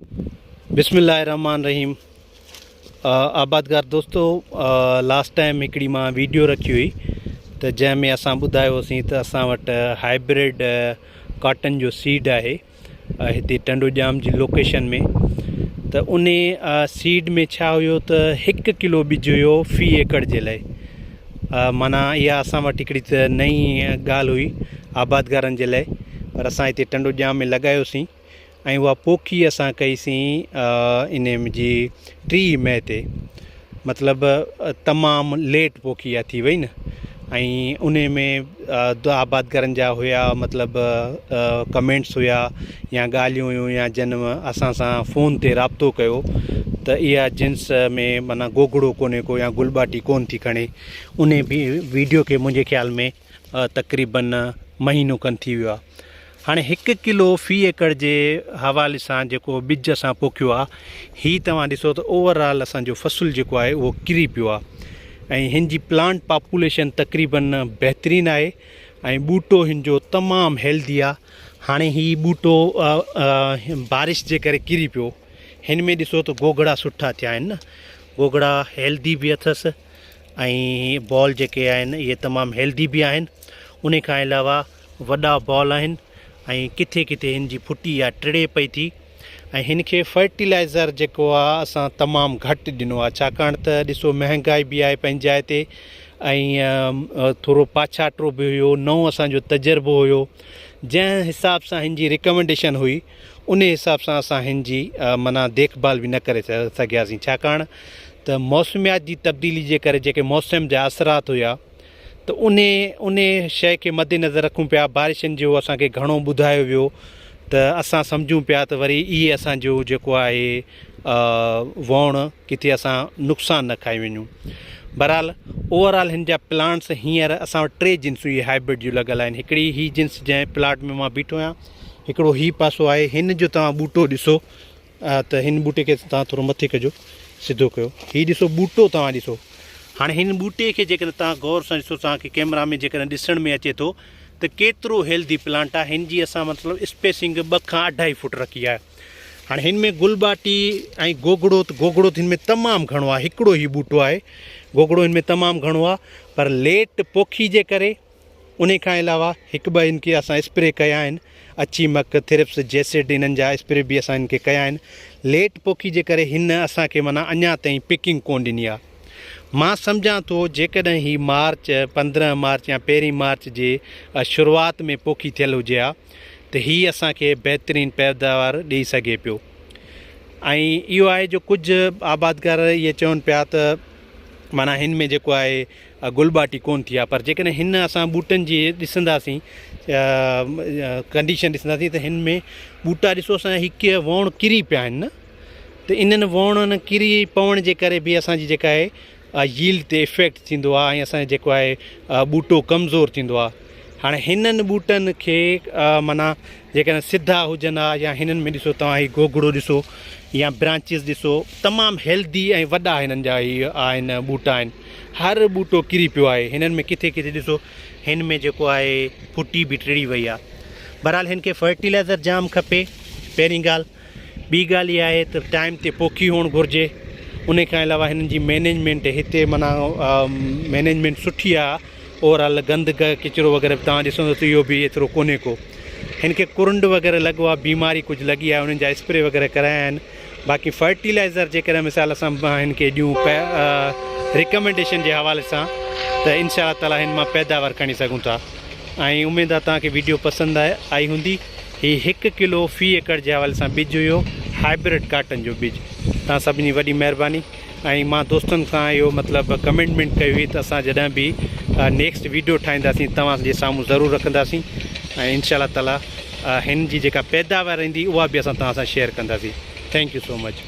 بسم الله الرحمن الرحيم آبادگار دوستو لاسٽ ٽائيم هڪڙي مان ويڊيو رکي هئي ته جنهن ۾ اسان ٻڌايو هوسين ته اسان وٽ هائبرڊ ڪاٽن جو سيڊ آهي هتي ٽنڊو ڄام جي لوڪيشن ۾ ته ان سيڊ ۾ ڇا هيو ته هڪ ڪلو ٻج هيو في ايڪڙ جي لاء معنيٰ اها اسان وٽ هڪڙي ته نئين ڳالهه هئي آبادگارن جي لاء پر اسان هتي ٽنڊو ڄام ۾ لڳايوسين ۽ اها پوکي اسان ڪئي سين ان جي 30 مئي تي مطلب تمام ليٽ پوکي اها ٿي وئي نه ۽ ان ۾ آبادگارن جا هيا مطلب ڪمينٽس هيا يا ڳالهيون هيون يا جن اسان سان فون تي رابطو ڪيو ته اها جنس ۾ معنيٰ گوگڙو ڪونهي ڪو يا گلٻاٽي ڪون ٿي کڻي ان ويڊيو کي منهنجي خيال ۾ تقريبن مهينو کن ٿي ويو آهي. هاڻي هڪ ڪلو في ايڪڙ جي حوالي سان جيڪو ٻج اسان پوکيو آهي هي توهان ڏسو ته اوور آل اسان جو فصل جيڪو آهي اهو ڪري پيو آهي ۽ هن جي پلانٽ پاپوليشن تقريبن بهترين آهي ۽ ٻوٽو هن جو تمام هيلدي آهي. هاڻي هي ٻوٽو بارش جي ڪري ڪري پيو. هن ۾ ڏسو ته گوگڙا سٺا ٿيا آهن نه، گوگڙا هيلدي به اٿس. ۽ بال جيڪي آهن اهي تمام هيلدي به آهن انهي کان علاوه وڏا بال آهن ۽ ڪٿي ڪٿي هن جي ڦٽي يا ٽڙي پئي ٿي ۽ هن کي فرٽيلائزر جيڪو آهي اسان تمام گهٽ ڏنو آهي ڇاڪاڻ ته ڏسو مهنگائي به آهي پنهنجي جاء تي ۽ ٿورو پاڇاٽو به هيو نئون اسانجو تجربو هيو جنهن حساب سان هن جي ريڪمنڊيشن هئي انهي حساب سان اسان هن جي معنيٰ ديک ڀال به نه ڪري سگهياسين ڇاڪاڻ ته موسميات جي تبديلي جي ڪري جيڪي موسم جا اثرات هيا ته انهي انهي شيء کي مد نظر رکون پيا بارشن جو اسان کي گهڻو ٻڌايو ويو ته اسان سمجهون پيا ته وري اهي اسان جو جيڪو آهي ووڻ ڪٿي اسان نقصان نه کائي وڃون بهرحال اوور آل هن جا پلانٽس هينئر اسان وٽ ٽي جنسون اهي هائبرڊ جون لڳل آهن هڪڙي هي جنس جنهن پلاٽ ۾ مان بيٺو آهيان هڪڙو هي پاسو آهي هن جو توهان ٻوٽو ڏسو ته هن ٻوٽي کي توهان ٿورو مٿي ڪجو سڌو ڪيو هي ڏسو ٻوٽو توهان ڏسو هاڻي هن ٻوٽي کي جيڪڏهن توهان غور سان ڏسو توهان کي ڪيمرا ۾ جيڪڏهن ڏسڻ ۾ اچي ٿو ته ڪيترو هيلدي پلانٽ آهي هن جي اسان مطلب اسپيسنگ 2 کان اڍائي فوٽ رکي آهي هاڻي هن ۾ گل ٻاٽي ۽ گوگڙو ته گوگڙو ته هن ۾ تمام گهڻو آهي هڪڙو هي ٻوٽو آهي گوگڙو هن ۾ تمام گهڻو آهي پر ليٽ پوکي جي ڪري انهي کان علاوه هڪ ٻه ان کي اسان اسپري ڪيا آهن اڇي مڪ، ٿرپس، جيسڊ انهن جا اسپري به اسان ان کي ڪيا آهن. ليٽ پوکي جي ڪري هن اسان کي معنيٰ اڃا تائين پڪنگ ڪونه ڏني آهي. مان سمجهان ٿو جيڪڏهن هي مارچ 15 مارچ يا پهرين مارچ جي شروعات ۾ پوکي ٿيل هجي ها ته هي اسان کي بهترين پيداوار ڏئي سگهي پيو ۽ اهو آهي جو ڪجهه آبادگار اهي چون پيا ته معنيٰ هن ۾ جيڪو آهي گل ٻاٽي ڪونه ٿي آهي پر جيڪڏهن هن اسان ٻوٽن جي ڏسنداسين ڪنڊيشن ڏسنداسين ته هن ۾ ٻوٽا ڏسو اسان هي ڪي ووڻ ڪري پيا آهن نه ته انهن ووڻن ڪري پوڻ جي ڪري به اسان جي جيڪا آهي ييلڊ تي افيڪٽ ٿيندو آهي ۽ اسان جو جيڪو آهي ٻوٽو ڪمزور ٿيندو آهي هاڻي هنن ٻوٽن کي معنيٰ جيڪڏهن سڌا هجن ها يا هنن ۾ ڏسو توهان هي گوگڙو ڏسو يا برانچز ڏسو تمام هيلدي ۽ وڏا هنن جا هي آهن ٻوٽا آهن هر ٻوٽو ڪري پيو آهي هنن ۾ ڪٿي ڪٿي ڏسو هن ۾ جيڪو آهي ڦٽي به ٽڙي وئي آهي بهرحال هن کي فرٽيلائزر جام کپي پهرين ڳالهه ٻي ڳالهه اها آهي ته ٽائيم تي پوکي هئڻ گهرجي ان کان علاوه هنن جي مينيجمينٽ هتي معنيٰ مينيجمينٽ سٺي آهي اوور آل گند ڪچرو وغيره به توهان ڏسندو ته اهو به ايترو ڪونهي ڪو هن کي ڪرنڊ وغيره لڳو آهي بيماري ڪجهه لڳي آهي انهن جا اسپري وغيره ڪرايا آهن باقي فرٽيلائزر جيڪڏهن مثال اسان هن کي ڏيون ريڪمينڊيشن جي حوالي سان ته انشاء الله تعالي هن مان پيداوار کڻي سگهون ٿا ۽ اميد آهي توهان کي ويڊيو پسند آئي هوندي هي هڪ ڪلو في ايڪڙ جي حوالي سان ٻج هيو هائبرڊ ڪاٽن جو ٻج توهان سڀني وڏي مهرباني ۽ مان دوستن سان اهو مطلب ڪمٽمينٽ ڪئي هئي ته اسان جڏهن به نيڪسٽ ويڊيو ٺاهينداسين توهان جي سامهون ضرور رکنداسين ۽ انشاء الله تعالي هن جي جيڪا پيداوار ايندي اها به اسان توهان سان شيئر ڪنداسين thank you so much.